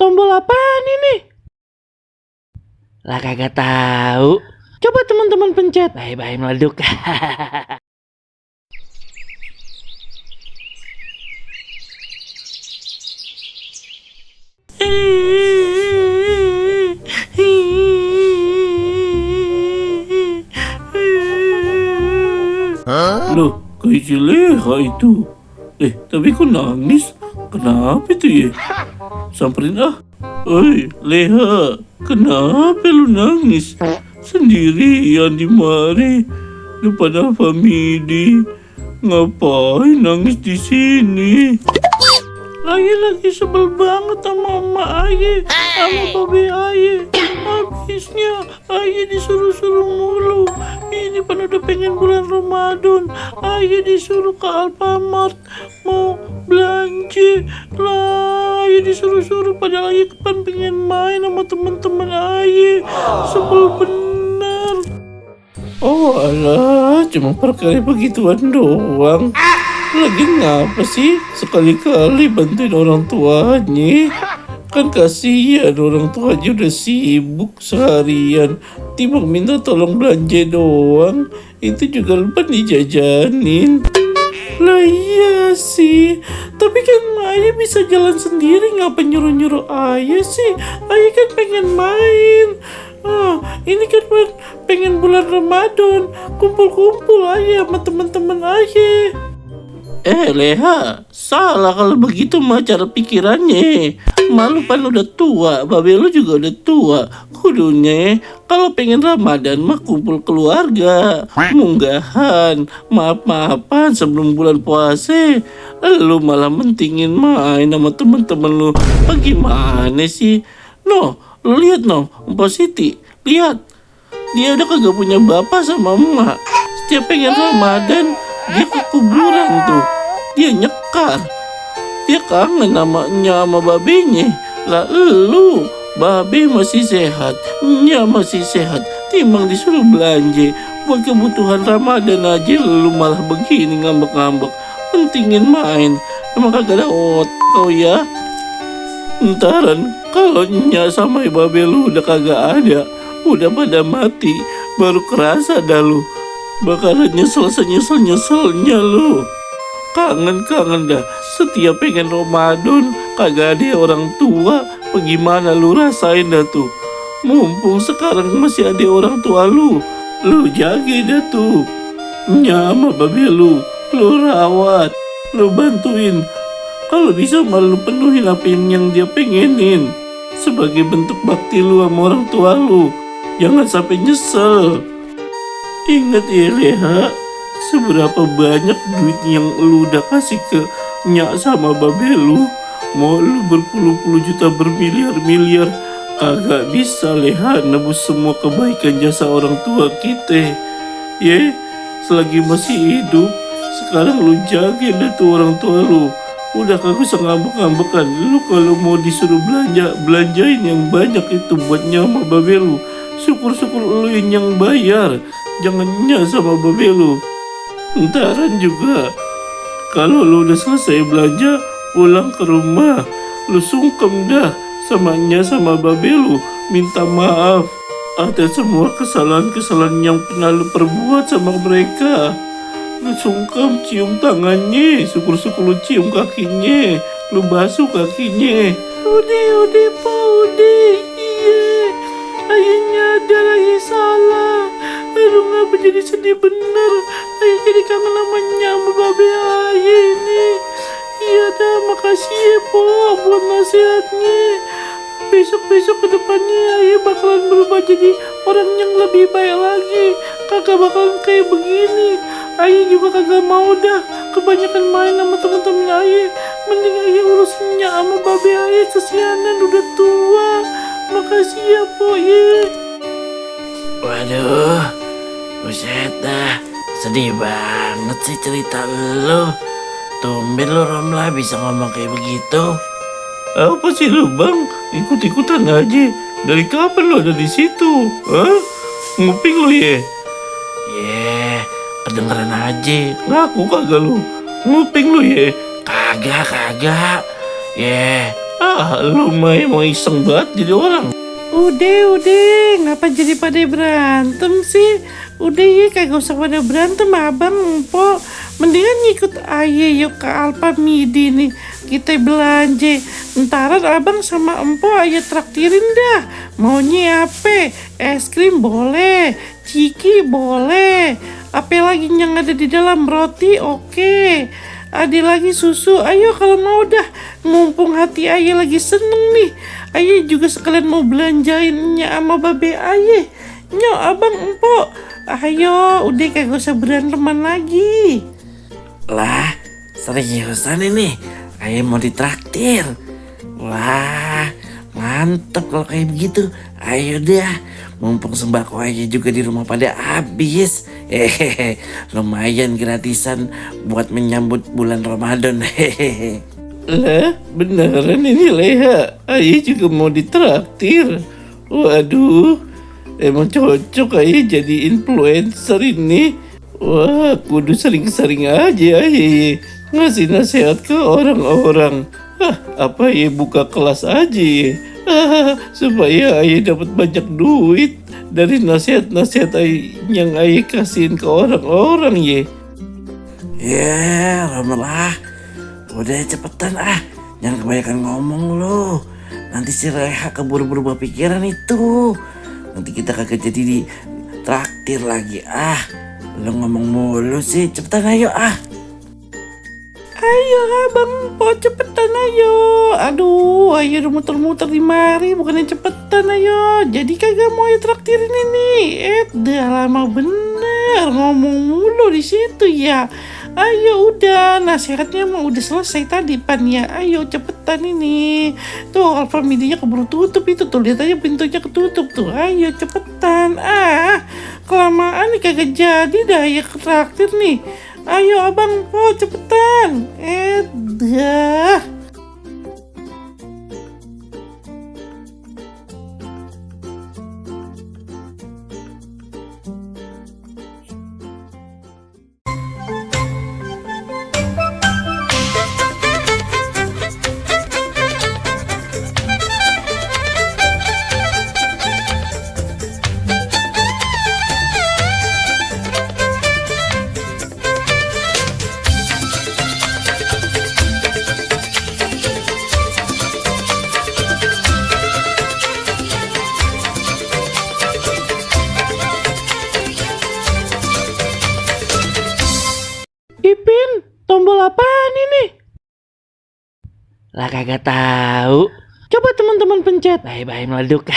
Tombol apaan ini? Lah kagak tahu. Coba teman-teman pencet. Bye-bye meleduk. Loh, kayak si Leha itu. Tapi kok nangis? Kenapa itu ya? Samperin ah. Oi, Leha, kenapa lu nangis? Sendirian di mari, depan Famidi. Ngapain nangis di sini? Aye lagi sebel banget sama emak Aye, sama babe Aye. Habisnya Aye disuruh-suruh mulu. Ini kan udah pengen bulan Ramadan. Aye disuruh ke Alfamart mau belanja. Lah Aye disuruh-suruh padahal Aye kan pengen main sama teman-teman Aye. Sebel bener. Oh alah, cuma perkara begituan doang. Lagi ngapa sih sekali-kali bantuin orang tuanya? Kan kasihan orang tuanya udah sibuk seharian. Timbang minta tolong belanja doang, itu juga lupa dijajanin. Lah iya sih, tapi kan Ayah bisa jalan sendiri, ngapa nyuruh-nyuruh Ayah sih? Ayah kan pengen main. Ini kan pengen bulan Ramadan, kumpul-kumpul Ayah sama teman-teman Ayah. Leha, salah kalau begitu mah cara pikirannya. Malu pan udah tua, babe lu juga udah tua. Kudunya kalau pengen Ramadan mah kumpul keluarga, munggahan, maaf-maafan sebelum bulan puasa. Lu malah mentingin main sama temen-temen lu. Bagaimana sih? Noh, lu lihat noh, Mbak Siti, lihat. Dia udah kagak punya bapak sama emak. Setiap pengen Ramadan, dia ke kuburan tuh. Dia nyekar. Dia kangen namanya sama babenya. Lah lu, babe masih sehat, nya masih sehat. Timbang disuruh belanja buat kebutuhan Ramadan aja, lu malah begini ngambek-ngambek. Pentingin main. Emang kagak ada otak kau ya? Ntaran kalau nya sama babe lu udah kagak ada, udah pada mati, baru kerasa dah lu. Bakalan nyesel-nyeselnya lu. Kangen dah. Setiap pengen Ramadan kagak ada orang tua. Bagaimana lu rasain dah tuh? Mumpung sekarang masih ada orang tua lu jaga dah tuh. Nyama babe lu rawat, lu bantuin. Kalau bisa malu penuhin apa yang dia pengenin. Sebagai bentuk bakti lu sama orang tua lu. Jangan sampai nyesel. Ingat ya Leha, seberapa banyak duit yang lu udah kasih ke nyak sama babe lu. Mau lu berpuluh-puluh juta, bermiliar-miliar, kagak bisa Leha nebus semua kebaikan jasa orang tua kita. Selagi masih hidup, sekarang lu jaga dah tuh orang tua lu. Udah kagak usah ngambek-ngambekan. Lu kalau mau disuruh belanjain yang banyak itu buat nyak sama babe lu. Syukur-syukur lu yang bayar, jangan nyak sama babe lu. Ntaran juga kalau lu udah selesai belanja, pulang ke rumah, lu sungkem dah sama nya sama babe lu, minta maaf atas semua kesalahan-kesalahan yang pernah lu perbuat sama mereka. Lu sungkem, cium tangannya, syukur-syukur lu cium kakinya, lu basuh kakinya. Udah po, iya, ayahnya ada lagi salah. Aduh, ngapa jadi sedih bener. Ayah jadi kangen namanya sama babe Ayah ini. Iya dah, makasih ya po buat nasihatnya. Besok-besok ke depannya Ayah bakalan berubah jadi orang yang lebih baik lagi. Kagak bakalan kayak begini. Ayah juga kagak mau dah kebanyakan main sama temen-temen Ayah. Mending Ayah urusinnya sama babe Ayah, kesianan udah tua. Makasih ya po ya. Waduh, buset dah, sedih banget sih cerita lu. Tumben lu Romla bisa ngomong kayak begitu. Apa sih lu bang? Ikut-ikutan aja. Dari kapan lu ada di situ? Nguping lu ya? Kedengeran aja. Ngaku kagak lu? Nguping lu ya? Kagak. Lu mah emang iseng banget jadi orang. Udah, ngapa jadi pada berantem sih? Udah ya, kagak usah pada berantem abang, empok. Mendingan ngikut aye yuk ke Alfamidi nih. Kita belanja. Ntaran abang sama empok ayo traktirin dah. Maunya apa? Es krim boleh, ciki boleh. Apa lagi yang ada di dalam roti? Oke. Ada lagi susu. Ayo kalau mau dah. Mumpung hati aye lagi seneng nih. Aye juga sekalian mau belanjainnya sama babe aye. Nyok abang empok. Ayo udah kagak usah beranteman lagi. Lah, seriusan ini? Ayo mau ditraktir. Wah, mantep kalau kayak begitu. Ayo dah, mumpung sembako aja juga di rumah pada habis. Hehehe, lumayan gratisan buat menyambut bulan Ramadan. Hehehe. Lah, beneran ini Leha. Ayah juga mau ditraktir. Waduh, emang cocok ayah jadi influencer ini. Wah, kudu sering-sering aja ayah ngasih nasihat ke orang-orang. Apa ya buka kelas aja ya. Supaya ayah dapat banyak duit dari nasihat-nasihat yang ayah kasihin ke orang-orang ya. Ya, Romelah. Udah cepetan jangan kebanyakan ngomong lo. Nanti si Reha keburu berubah pikiran itu. Nanti kita kagak jadi di traktir lagi. Lo ngomong mulu sih, cepetan ayo Ayo abang empok cepetan ayo. Aduh, ayo udah muter-muter di mari. Bukannya cepetan ayo. Jadi kagak mau ayo traktirin ini. Dah lama bener ngomong mulu di situ ya. Ayo udah, nasihatnya mah udah selesai tadi pan ya. Ayo cepetan ini. Tuh Alfamidinya keburu tutup itu tuh. Lihat aja pintunya ketutup tuh. Ayo cepetan. Kelamaan nih kagak jadi dah ya traktir nih. Ayo abang po cepetan. Dah. Ipin, tombol apaan ini? Lah kagak tahu. Coba teman-teman pencet. Bye-bye meleduk.